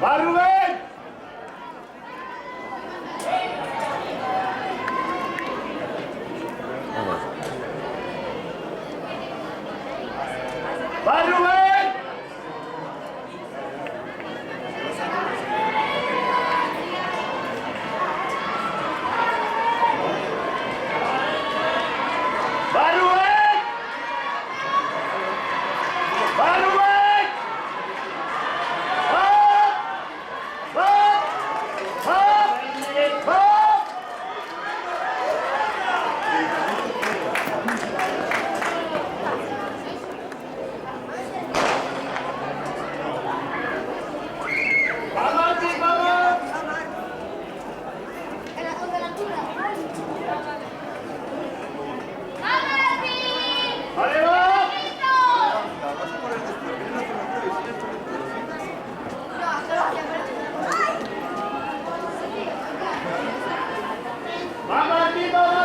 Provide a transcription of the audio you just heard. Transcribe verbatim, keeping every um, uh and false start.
¡Va, Rubén! ¡Va, Rubén! ¡Va, Rubén! ¡Va, Rubén! ¡Va! ¡Va! ¡Va! ¡Va! ¡Va, Martín, vamos! ¡Vale, va! ¡Va, Martín, vamos!